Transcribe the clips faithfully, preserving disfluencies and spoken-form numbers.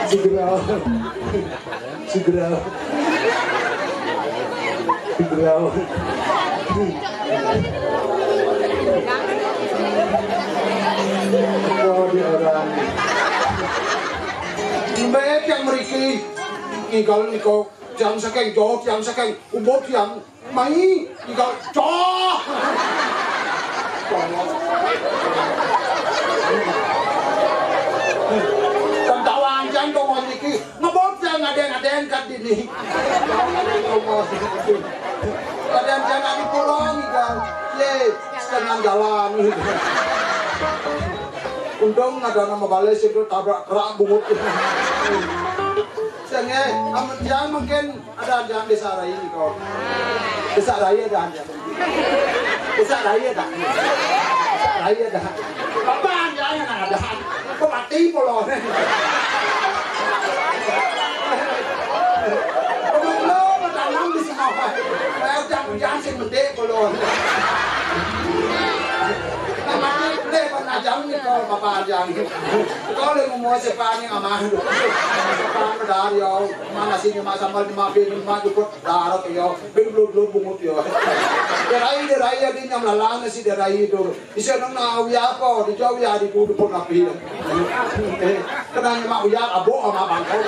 Segera. Segera. Segera. Oh, dia orang. Mbak yang meriki. Tinggal niko. Tiang saking Jawa, tiang saking Ubud, tiang mai, tiga cah. Tentawang jan dong niki, ngebot jan ngadeng-ngadeng kat dini. Kadang jan adi pulang, tiga, ye, setengah jalan. Untung ada nama balai situ tabrak kerak bungut. Senge, amun jan mungkin ada jan desa rai ni kau. Desa rai ada jan. Desa rai ada. Desa rai ada. Apa jan yang ada? Kau mati polo. Kau belum tanam di sini. Kau jangan jangan sih mendek polo. Nama ni boleh pernah jam ni kau apa jan. Kau le mo mo se pa ni ama. Pa mo dar yo. Mana sini masa mal di ma pe ma jukut dar yo. Bin blu blu bungut yo. Derai derai ya di nyam lalang si derai itu. Isi nang na uya apa di jauh ya di kudu pun api. Eh, kena nyama uya abo ama bangkau.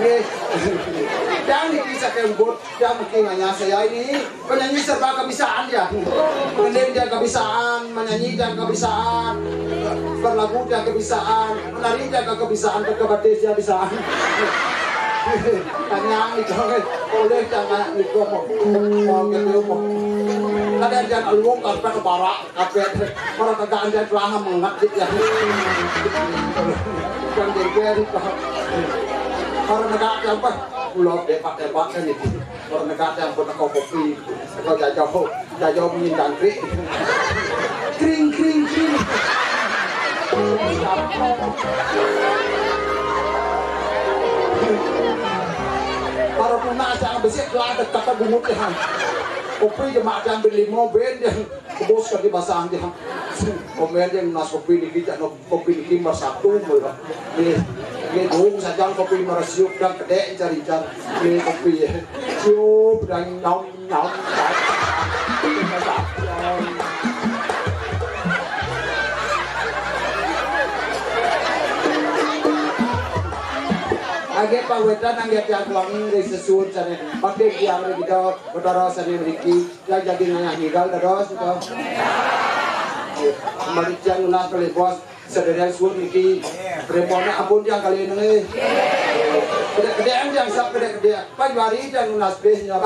Eh, jangan dikisah kembut. Dia mungkin hanya saya ini penyanyi serba kebisaan dia. Ngending dia kebisaan, menyanyi dia kebisaan, berlagu dia kebisaan, menari dia kebisaan, berkebatis dia bisa. Tanya itu oleh jangan itu mau mau gitu mau. Kadang dia luwung karpet barak, karpet para tegaan dia telah mengat ya. Yang geger itu para negara apa? Pulau depak-depak kan itu. Orang negara yang pun kau kopi, kau jajah, jajah bunyi jangkrik. Kring, kring, kring. Para tuna jangan besi kelada kata bungut ya. Kopi je mak jangan beli mau ben yang bos kaki basah dia. Komen yang nas kopi dikit no. Kopi niki nomor satu mula. Nggih. Nggih, durung saja kopi meresiuk dan kedek cari-cari. Nggih, kopi ya. Siup dan nyom nyom. Age pawetan angge tiang kelangi dari sesuun sana. Bakti tiang dari kita, Betara sana meriki. Ya jadi nanya ngigal dados itu. Kembali tiang nunas kali bos. Sadarian suwun niki. Pripun ampun tiang kali nengih. Kedek-kedek tiang sap kedek-kedek. Pajuari tiang nunas bis nya.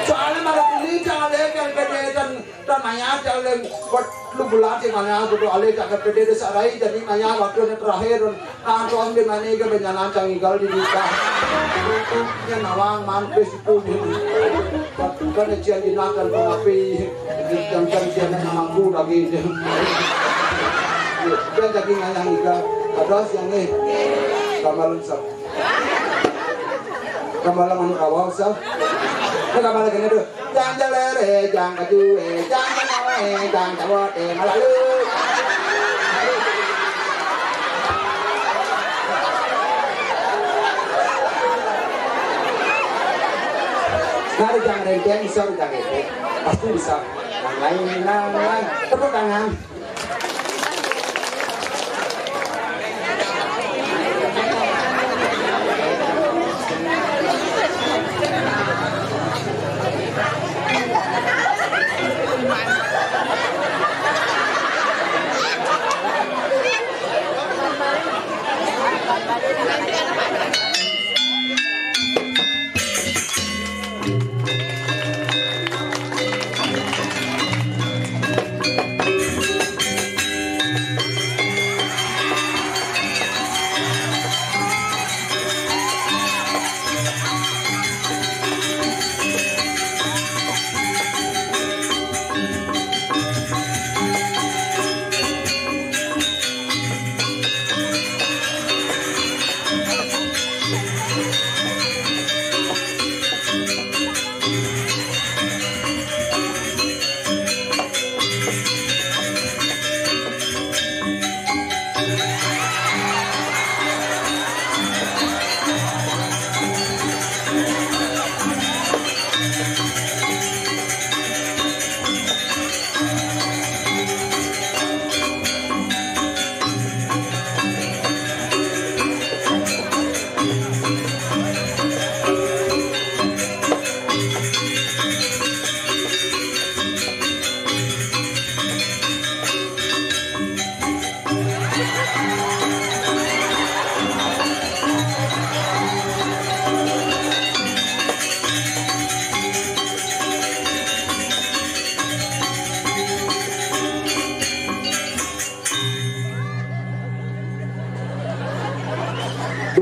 Soalnya malah pilih tiang alih kan kedek dan dan nanya tiang lem buat lu bulan tiang nanya butuh alih tiang kedek desa rai jadi nanya waktu yang terakhir. Antos di mani ke benyanan cang igal di dita. Nya nawang man pes itu. Kan cian di nakan pengapi. Jam jam cian nak mampu lagi. Dan daging ayah igal. Ada siang ni. Gambar lensap. Gambar anu kawal sah. Ini gambar lagi ni tu. Jang jalere, jang kajue, jang kanawe, jang cawote, malalu. Mari jang renteng, bisa jang renteng. Pasti bisa. Nang lain, nang lain. Tepuk tangan.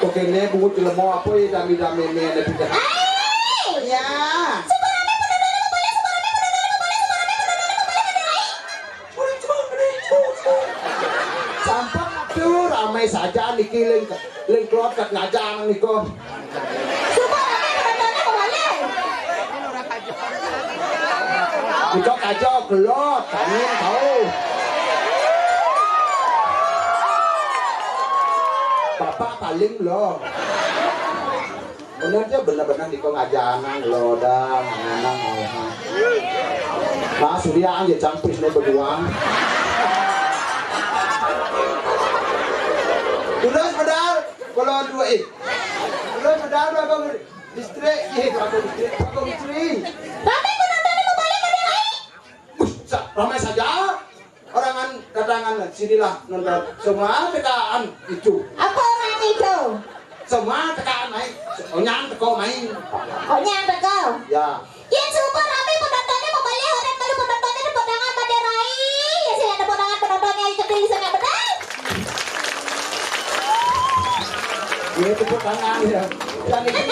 Oke, ne bungut jelema apa ya, dami-dami ne ada tiga. Ya. Sampun tuh ramai saja niki ling ling klotet ngajang niku. Iko kaja kelot, angin tahu. Bapak paling lo. Bener aja, bener-bener iko ngaja anang lo dah, anang lo. Nah, Surya aja campur nih berduaan. Terus benar, kalau dua eh. Terus benar, Bapak Istri, eh, Bapak Istri, Bapak Istri. Ramai penonton yang mau balik pada hari. Buset, ramai saja. Orang kan datangan sinilah nonton. Semua tekaan itu. Apa orang itu? Semua tekaan naik. Onyang teko main. Onyang teko. Ya. Yang super ramai penontonnya mau balik, orang baru penontonnya tepuk tangan pada Rai. Ya, saya tepuk tangan penontonnya itu bisa nggak benar? Ya, tepuk tangan ya. Yang itu.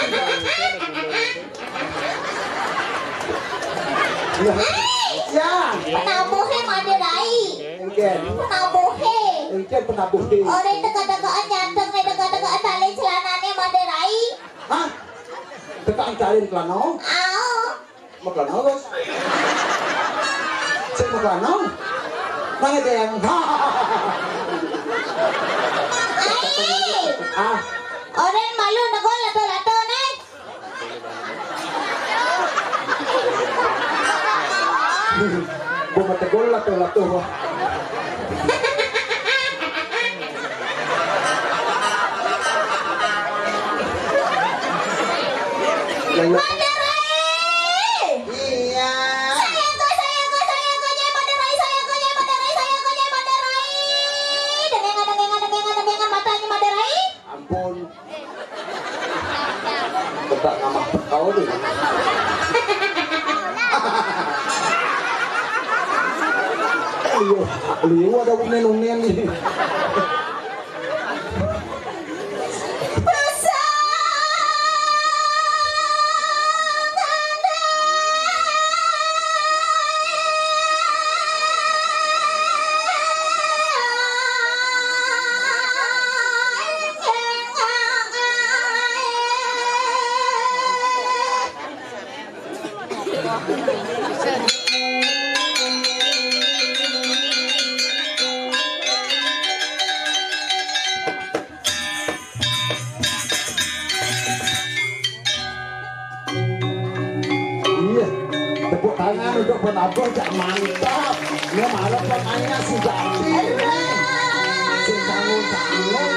Ya. Penabuhe Madé Rai. Engken. Penabuhe. Engken penabuhe. Orang teka-tekaan nyanteng nih, teka-tekaan tali celanane Madé Rai. Hah? Tekaan tali celana? Ao. Maklana, Bos. Sing maklana. Nang ada yang. Ai. Ah. Orang malu negol lato-lato nih. Gua mah tegol lah tuh, lah tuh. Ya, ya. Madé Rai! Iya. Sayangku, sayangku, sayangku, nyai Madé Rai, sayangku, nyai Madé Rai, sayangku, nyai Madé Rai. Dengengan, dengengan, dengengan, dengengan matanya Madé Rai. Ampun. Coba ngamah kau deh. Liu, liu ada unen-unen nih. Iya, tepuk tangan untuk penabuh, cak mantap. Ya, malah pemainnya si Jati. Si bangun-bangun.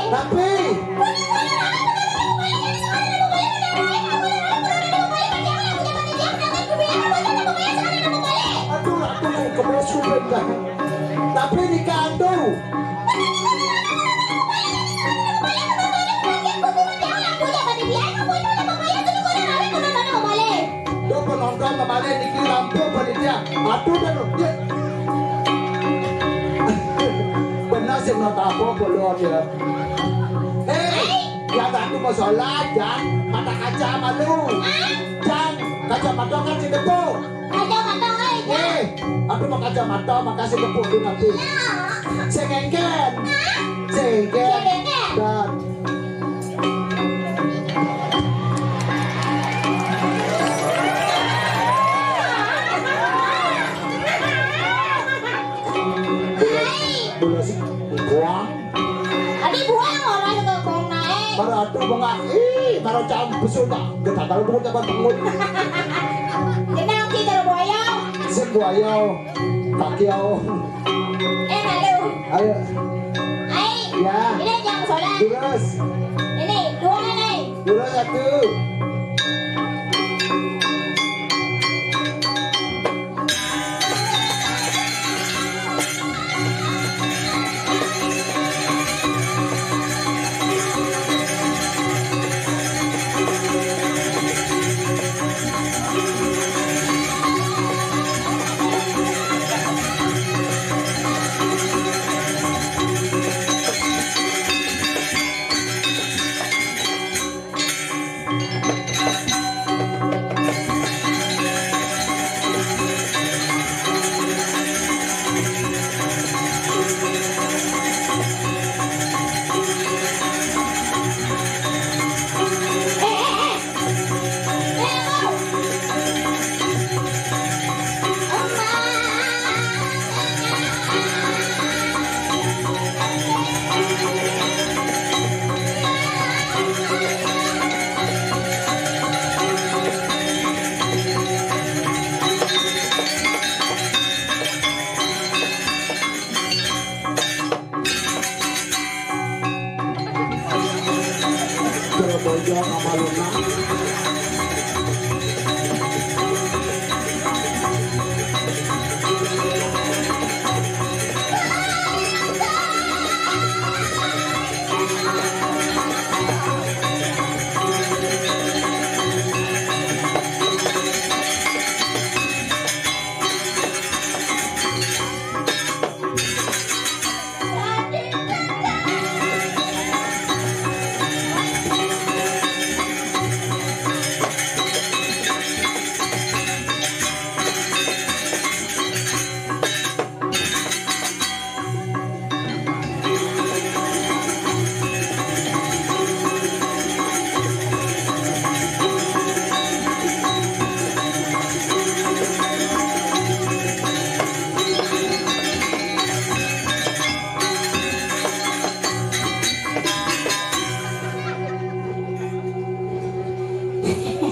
Tapi. Aduh, aduh, kebelet sumpit dah. Tapi di kantor. Tuh penonton kembali di lampu panitia. Aduh, aduh, ya. Benar sih, nggak apa-apa, belum ya. Eh, yang satu mau sholat, Jang. Mata kaca malu. Jang, kacamata kan si Depo. Kacamata, eh, Jang. Eh, aku mau kacamata, makasih Depo tuh nanti. Ya. Sengengken. Hah? Sengengken. Sengengken. Dan Bola, bola sih buang. Adi buang orang ke kona, eh. Mara atuh bengak. Ih, mara cam pesona. Kita kalau bukan cabang pengut. Kenal kita buaya. Sing buaya. Pacquiao. Eh, malu. Ayo. Ai. Ya. Ini yang sholat. Terus. Ini, dua, nih. Terus satu.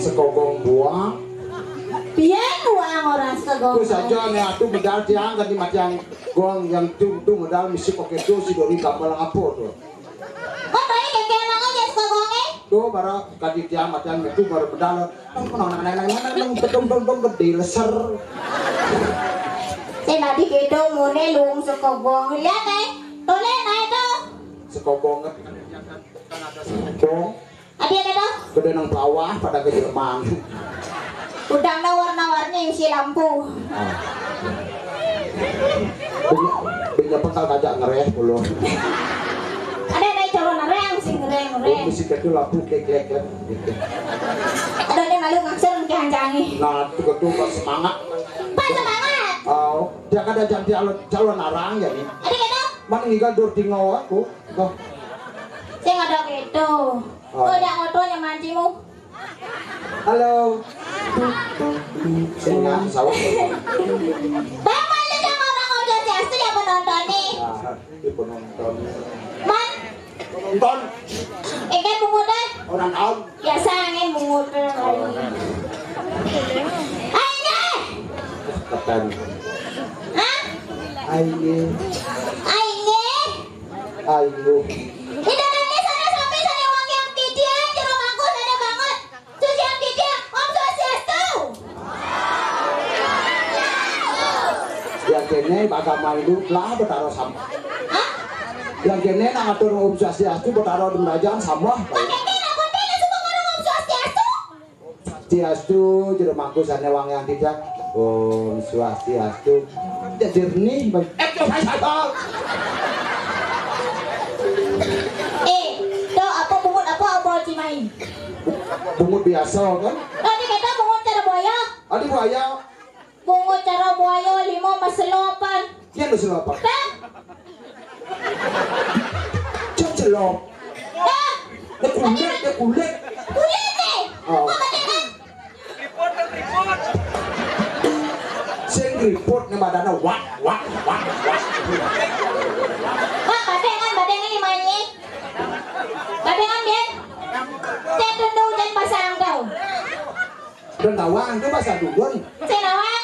Sekogong buang. Pian buang orang sekogong? Terus saja nih, atuh medal tiang ganti matian gong yang tung tung medal misi pakai tuh si Doni kapal apa tuh? Kok tadi keke emang aja sekogongnya? Tuh, baru kadi tiang matian itu baru medal. Kan kenal nang nang nang nang nang gedong dong dong gede leser. Saya tadi gitu mune lung sekogong. Lihat, eh. Tole naik tuh. Sekogong kan ada sekogong. Adi ada tuh? Gede nang bawah pada ke Jerman. Udang na warna-warni isi lampu. Ah. Punya punya pekal kajak ngereh pulo. Ada naik calon ngereng sih ngereng ngereng. Misi kecil lampu keklek kan. Gitu. Ada yang malu ngaksir mungkin hancangi. Nah, itu ketua pas semangat. Pas semangat. Oh, dia kan ada calon calon arang ya nih. Ada gitu? Mana ngigal dur tinggal aku. Tuh. Saya nggak ada gitu. Oh. Kau ada ngotot yang mancimu. Halo. Sing nggak sawah. Bang, mana yang orang Om Swastiastu ya penonton nih? Ah, ini penonton. Man? Penonton. Ikan bungut deh. Orang tahu. Biasa angin bungut deh. Oh. Ayo. Keten. Hah? Ayo. Ayo. Ayo. Ida nangis ada sapi ada wangi yang titian, jero mangku ada banget. Susi yang titian, Om Swastiastu. Yang kene agama Hindu lah betaro sama. Hah? Yang kene nang atur Om Swastiastu betaro di kerajaan sama. Pakai kene, pakai kene, suka ngomong Om Swastiastu. Swastiastu, jero mangku sane wangi yang tidak. Om Swastiastu. Dia jernih, Bang. Eh, kok saya salah? Eh, tuh apa bungut apa apa Cimahi? Bungut biasa kan? Tadi kita bungut cara buaya. Adi buaya. Bungut cara buaya lima maselo pan. Dia maselo apa? Kan? Cecelok. Dah. Dia kulit, dia kulit. Kulit nih. Oh. Apa dengan? Sing report nih badannya wak wak wak wak. Wah, badengan, badengan ini mainnya. Badengan, Din. Saya tunda hujan pasang kau. Dan tawang itu bahasa dukun. Saya nawang.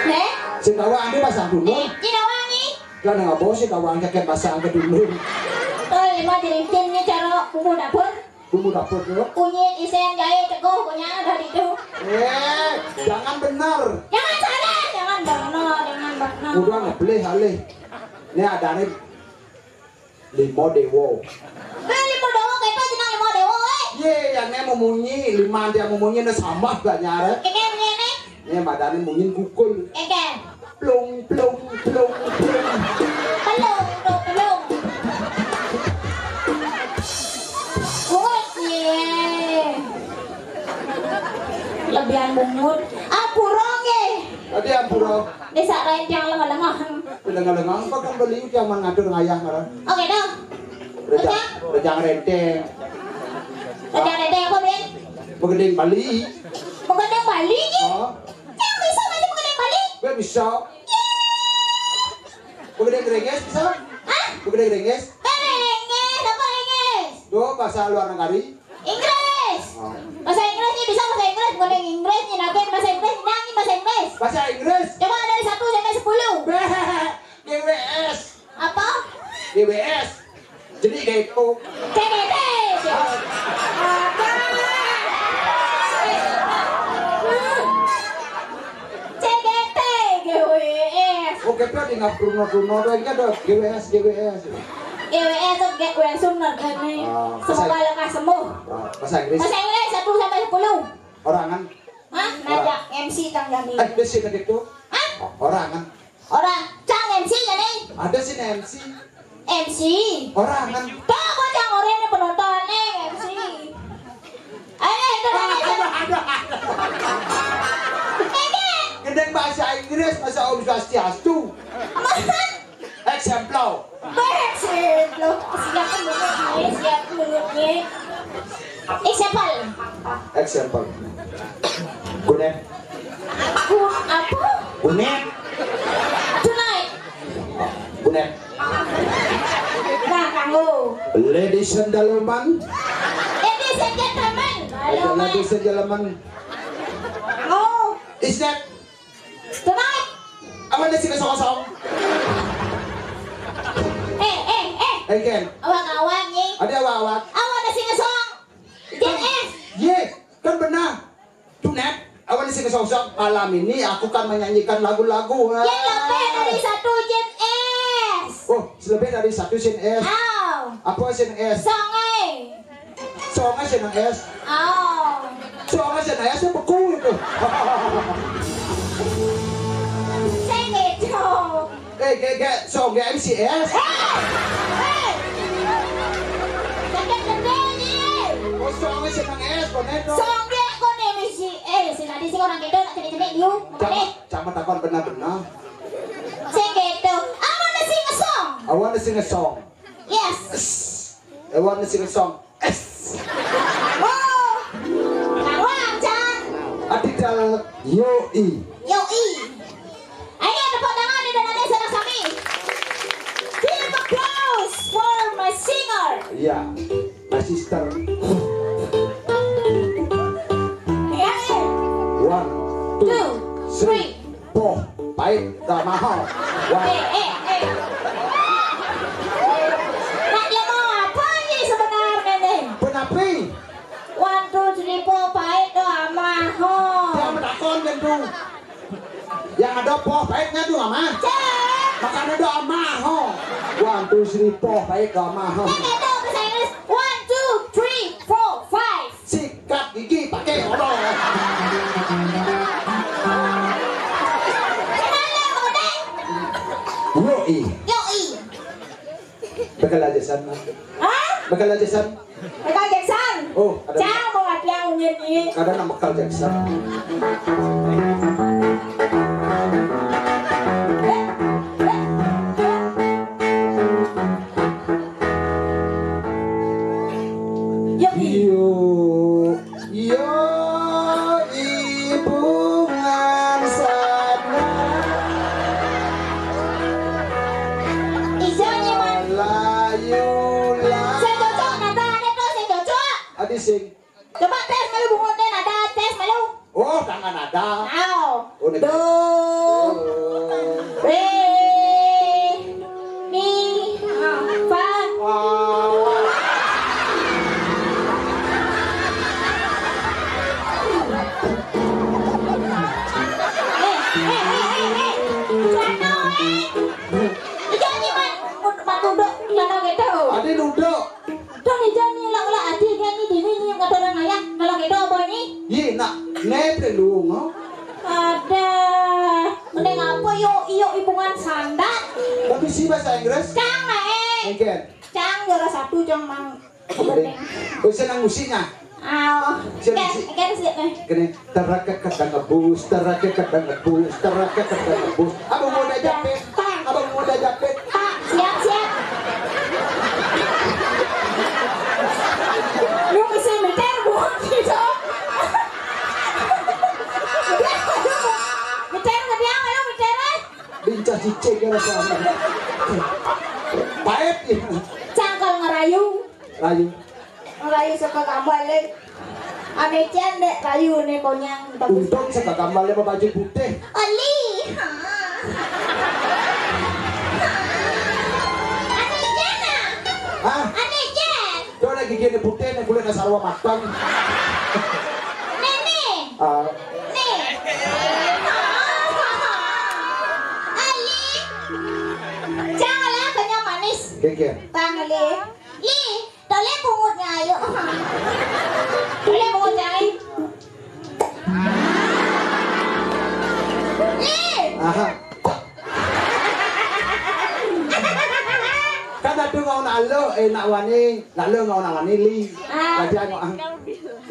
Neh? Sing kawang iki pasang dulu. Eh, iki kawang iki. Lah nang apa sih kawang kakek pasang ke dulu? Oh, lima jerinting iki cara bumbu dapur. Bumbu dapur dulu. Kunyit, isen, jahe, cekuh, kunyit ada di itu. Eh, jangan benar. Jangan salah, jangan benar, jangan benar. Udah nggak boleh alih. Ini ada nih lima dewa. Eh, lima dewa, kita jeneng lima dewa, eh. Ye, yang ini memunyi, lima dia memunyi, ini sama banyak, eh. Ini, ini, ini. Ini madani munyin gugul. Eke. Plung, plung, plung, plung. Pelung, plung, pelung. Woi, ye. Lebihan bungut. Ampura nggih. Tadi ampura. Nek sak renteng lengah-lengah. Lengah-lengah, apa kan beli yang ngatur ngayah marang. Oke, dah. Rejang, rejang renteng. Rejang renteng apa, Bin? Begending Bali. Begending Bali iki? Oh. Yang bisa maca begending Bali? Gue bisa. Begending Rengges bisa? Hah? Begending Rengges? Rengges, apa Rengges? Duh, bahasa luar negeri. Inggris. Oh. Bahasa Inggris nih bisa bahasa Inggris, begending Inggris nih, nabi bahasa Inggris, nyanyi bahasa Inggris. Bahasa Inggris. Coba dari satu sampai sepuluh. G W S. Apa? G W S. Jadi kayak itu. C G T. Apa? C G T, G W S. Oke, Pak, di ngap Bruno, Bruno, ada ini ada G W S, G W S. G W S tuh G W S Sumner, kan, nih. Ah, semoga lekas sembuh. Ah, bahasa Inggris. Bahasa Inggris satu sampai sepuluh. Orangan. Hah? Ngajak M C Kang Jani. Eh, di sini gitu. Hah? Orangan. Ora, cang M C ya, Ning? Ada sih M C. M C. Orangan. Tuh, kok cang orang ini penonton, Ning, M C. Ayo, itu ada, ada, ada. Ini. Gendeng bahasa Inggris, masa Om Swastiastu. Apaan? Eksemplo. Eksemplo. Siap mulutnya, siap mulutnya. Example. Example. Gunet. Apa? Gunet. Tonight. Gunet. Nah, kanggo. Ladies and gentlemen. Ladies and gentlemen. Ladies and gentlemen. Oh. Is that Tonight. Awan na sing kosong-kosong. Eh, eh, eh. Again. Awak-awak ni. Ada awak-awak. Awan na sing kosong. Jen S. Ye, kan benar. Tonight, awan na sing kosong-kosong. Malam ini aku kan menyanyikan lagu-lagu. Jen lebih dari satu Jen S. Oh, lebih dari satu Jen S. Aw. Apa Jen S? Song, eh. Songe sing nang es. Oh. Songe sing nang es beku itu. Sing itu. Eh, gek, gek, songe M C S. Hei! Hei! Sakit gede ni. Oh, songe sing nang es, kono itu. Songe kono M C S. Sing nanti sih orang itu nak cenik-cenik diu. Makanya. Cama, cama takon benar-benar. Sing itu. I wanna sing a song. I wanna sing a song. Yes. I wanna sing a song. Yes. Oh, karuan, Chan. Adidal yoi. Yoi. Ayo, tepuk tangan di dalam desa kami. Give applause for my singer. Iya, my sister. Ya, eh. One, two, two, three. Three. Poh, pahit, dah mahal. Wah. Eh, eh, eh. Nak dia mau apa ni sebenarnya ni? Penapi? One, two, three, four, pahit, dah mahal. Dia menakon kan tu. Yang ada poh pahitnya tu, Mama. Cek. Makanya dah mahal. One, two, three, four, pahit, dah mahal. Saya kata bahasa Inggris. One, two, three, four, five. Sikat gigi pakai odol. Kenapa, Odai? Yoi. Yoi. Bakal aja san. Hah? Bakal aja san. Bakal Jackson. Oh, ada. Cang mau latihan nyanyi. Kadang nama bakal Jackson. Yoi. Yo, yo, ibungan sana. Ijo ni, Man. Layu, layu. Sing cocok, nada ada tu, sing cocok. Adi sing. Coba tes malu bungut ni, nada tes malu. Dah. Au. Oh, nek. Do. Re. Mi. Fa. Wah. Eh, eh, eh, eh, eh. Jatuh, eh. Ijo ni, Mat. Mat duduk, jatuh gitu. Ade duduk. Dong ijo ni, lak-lak ati, ijo ni, dini ni, kata orang ayah. Kalau gitu, apa ni? Ye, nak, ne perlu, ha? Ada. Mending apa, yuk, yuk, hubungan sandat. Tapi si bahasa Inggris? Cang, eh. Engken. Cang, juara satu, cang, mang. Oke. Oh, senang musiknya. Oh, Siap, kan, siap. Kan, siap, eh. Kene, teraka kata ngebus, teraka kata ngebus, teraka kata ngebus. Abang mau dah japit, abang mau dah japit. Pak, siap, siap. Lu bisa meter, Bu? Gitu. Meter ke dia, lu meter, eh? Lincah cicing ya rasanya. Pahit ya. Cangkal ngerayu. Rayu. Rayu saka kambal, eh. Ane cen dek rayu ne konyang. Untung saka kambal dia baju putih. Oli. Ha. Ane cen, ah. Hah? Ane cen. Dia lagi gini putih ne kulit sarwa matang. Nene. Ah. Ne. Oli. Janganlah kenyang manis. Keke. Tang, Oli. Li, tole bungutnya, ayo. Tole bungutnya, ayo. Li. Aha. Kan ada ngau nak lo, eh, nak wani, nak lo ngau nak wani, Li. Ah. Kaji ngau, ah.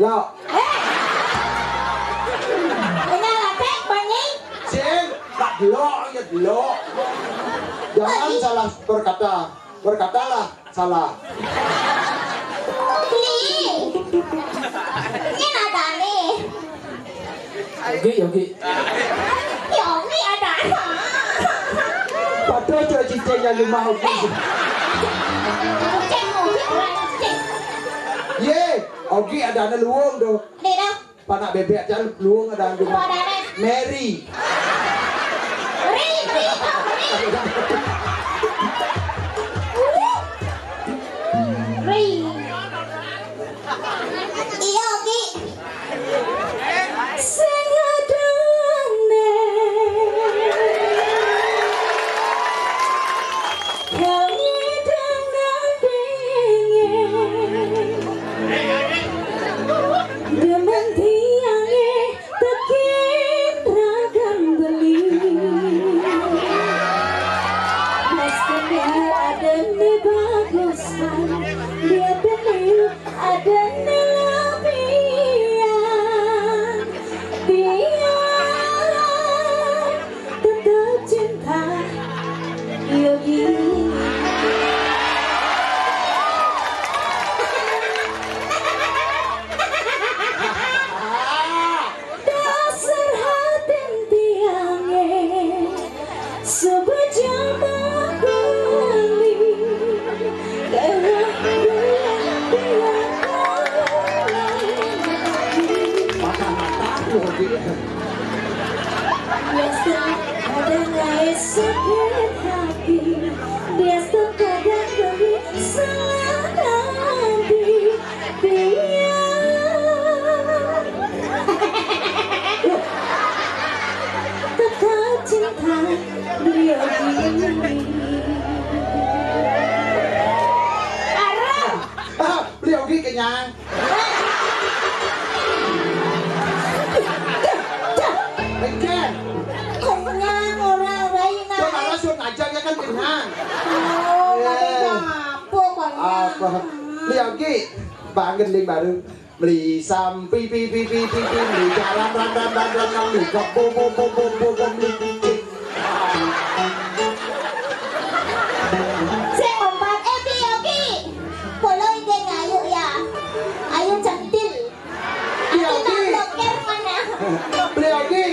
Lo. Eh. Kenal apa, Bani? Sing, tak lo, ya lo. Jangan salah berkata. Berkatalah. Salah. Li. Ini ada nih. Yogi, Yogi. Yogi ada. Padahal cewek cicingnya lima Ogi. Cek, Ogi, orang cek. Ye, Ogi ada ane luung tuh. Nih, dah. Panak bebek aja luung ada anu. Apa ada, Nek? Mary. Ri, Ri, oh, Ri. Ri. Iya, Ki. Sing adane. Kami dengan dingin. Demen tiange tekin ragam beli. Mas kene adene bagusan, dia telu adene lapian. Dia tetap cinta. Yogi. Dasar hatin tiange sebejama beli. Kewah bulan tiang. Mata-mata Yogi. Biasa ada ngais sakit hati. Biasa kadang beri salah nanti. Biar tetap cinta beliau ini. Arah. Ah, beliau ini kenyang. Enggak. Kenyang orang lain. Coba langsung aja ya kan kenyang. Oh, iya. Apa konyang? Apa? Beliau ini bangun ling baru. Beli sampi pi pi pi pi pi beli jalan ran ran ran ran ran beli kebo bo bo bo bo bo beli kucing. Sing umpat, eh, Bli Ogi. Kulo ide ngayu ya. Ayu centil. Bli Ogi. Aku tak blokir mana. Bli Ogi.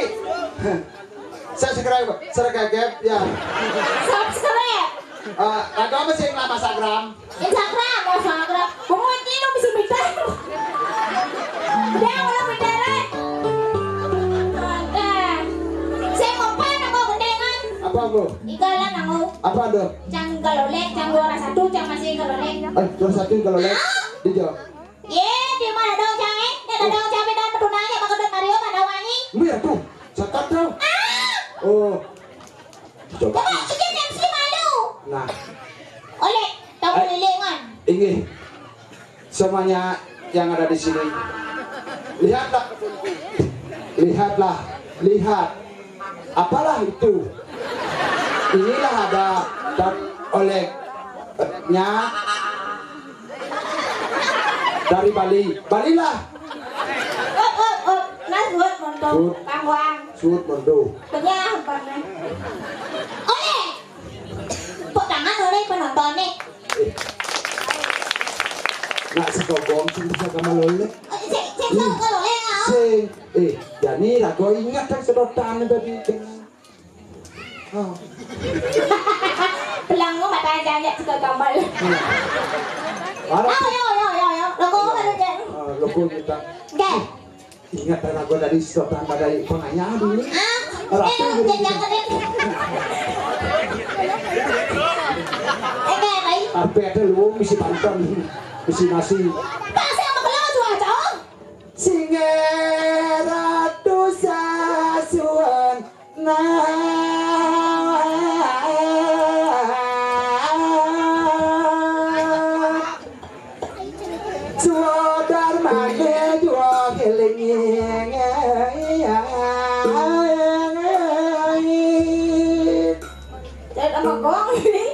Subscribe, subscribe ya. Subscribe. Eh, lagu apa sih nama Instagram? Instagram, oh, Instagram. Bungut ini dong bisa pintar. Udah, udah pintar, eh. Iga lah nangu. Apa tuh? Cang galolek, cang juara satu, cang masih galolek. Eh, juara satu galolek. Di jo. Ye, di mana dong cang eh? Di mana dong cang eh? Dan betul nanya bakal Mario mana wangi? Iya tuh, setan tuh. Ah! Oh. Coba. Coba, ikan M C malu. Nah. Oleh, tahu Eh. Lilingan. Ini. Semuanya yang ada di sini. Lihatlah. Lihatlah. Lihat. Apalah itu? Inilah ada dan olehnya dari Bali. Balilah. Up, up, up. Nah, suut monto. Suut. Tangguang. Suut monto. Penyah, penyah. Oleh. Tepuk tangan oleh penonton nih. Eh. Nak sekogong sing bisa gamal oleh. Eh, sing, sing, sing, oleh, ah. Sing. Eh, jadi rago ingat kan sedotan tadi. Oh. Pelang lu mata aja, aja suka gamal. Marah. Ayo, ayo, ayo, ayo, ayo. Lo kok ada, Jen? Ah, lo kok kita. Oke. Ingat anak gua tadi sedotan pada penganyam ini. Ah, Ratu eh, gitu. Jangan, eh. Eh, kayak baik. Tapi ada lu misi banten, misi nasi. Pas sama kalau tuh aja, oh. Singe Ratu Sasuan. Nah, suadar mane jua kelingi. Saya sama gong ini.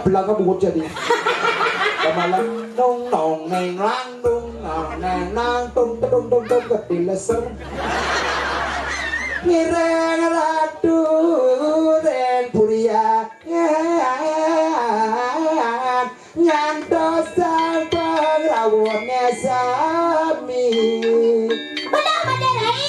Belakang bungut jadi. Kamalan nong nong neng lang nong nong neng nang tung tung tung tung gede leser. Ngireng ratu reng purian ngantos sang pangrawone sami. Benar, Bade Rai.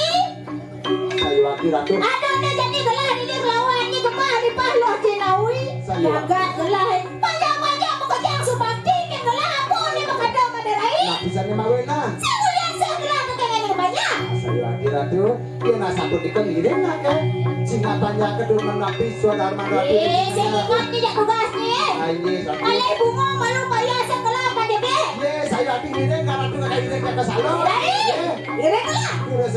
Sayuwakti Ratu. Ada, ada jadi gelah ini kelawan ini gemah di pahloh Cinawi. Sayuwakti. Jagat gelah. Panjang-panjang mengejang subakti ke gelah apa ni mengada Bade Rai. Nah, bisa ni mawe nah. Saya mulia saya gelah ke kene ni banyak. Sayuwakti Ratu. Dia nak satu di keliling nak ke. Sing panjang ke dulu menapi suara Ratu. Eh, saya ingat ni jak tugas ni. Ah, ini satu. Alai bunga malu payah sekolah pada be. Ye, sayuwakti ni kan Ratu nak keliling ke salon. Rai. Ye. Ye, rai lah. Terus,